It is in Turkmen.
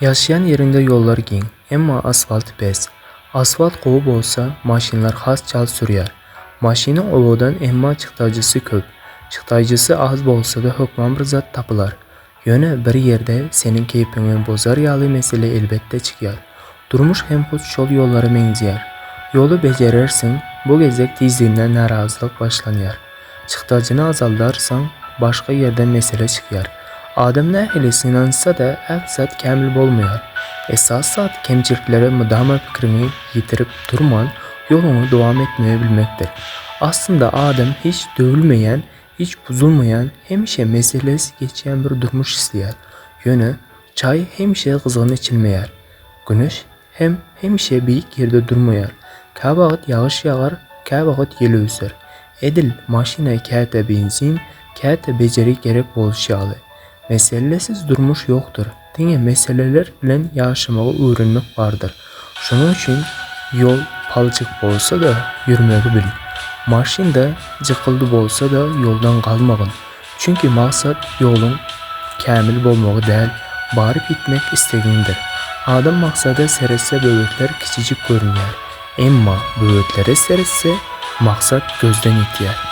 Ýaşaýan ýeriňde ýollar giň, emma asfalt pes. Asfalt gowy bolsa, maşynlar has çalt sürýär. Maşynyň owadan emma çykdajysy köp. Çykdaýjysy az bolsa-da hökman bir zat tapylar. Ýöne bir ýerde seniň keýpiňi bozar ýaly mesele elbetde çykýar. Durmuş hem hut şol ýollara meňzeýär. Ýoly bejerersiň, bu gezek tizliginden närazylyk başlanýar. Çykdajyny azaldarsaň, başga ýerden mesele çykýar. Adam nähili synanyşsa-da ähli zat kämil bolmaýar. Esasy zat kemçiliklere mydama pikiriňi ýitirip durman, ýoluňy dowam etmegi bilmekdir. Aslynda adam hiç döwülmeýän, hiç buzulmaýan, hemişe meselesiz geçýän bir durmuş isleýär. Ýöne çaý hemişe gyzgyn içilmeýär. Güneş hem hemişe beýik ýerde durmaýar. Käwagt ýagyş ýagar, käwagt ýel öwser. Edil maşyna käte benzin, käte bejergi gerek bolşy ýaly. Meselesiz durmuş ýokdur, diňe meseleler bilen ýaşamagy öwrenmek bardyr. Şonuň üçin ýol palçyk bolsa-da, ýörmegi bil. Maşynda jykyldy bolsa-da ýoldan galmagyn. Çünki maksat ýoluň kämil bolmagy däl, baryp ýetmek islegiňdir. Adam maksada seretse böwetler kiçijik görünýär. Emma böwetlere seretse maksat gözden ýitýär.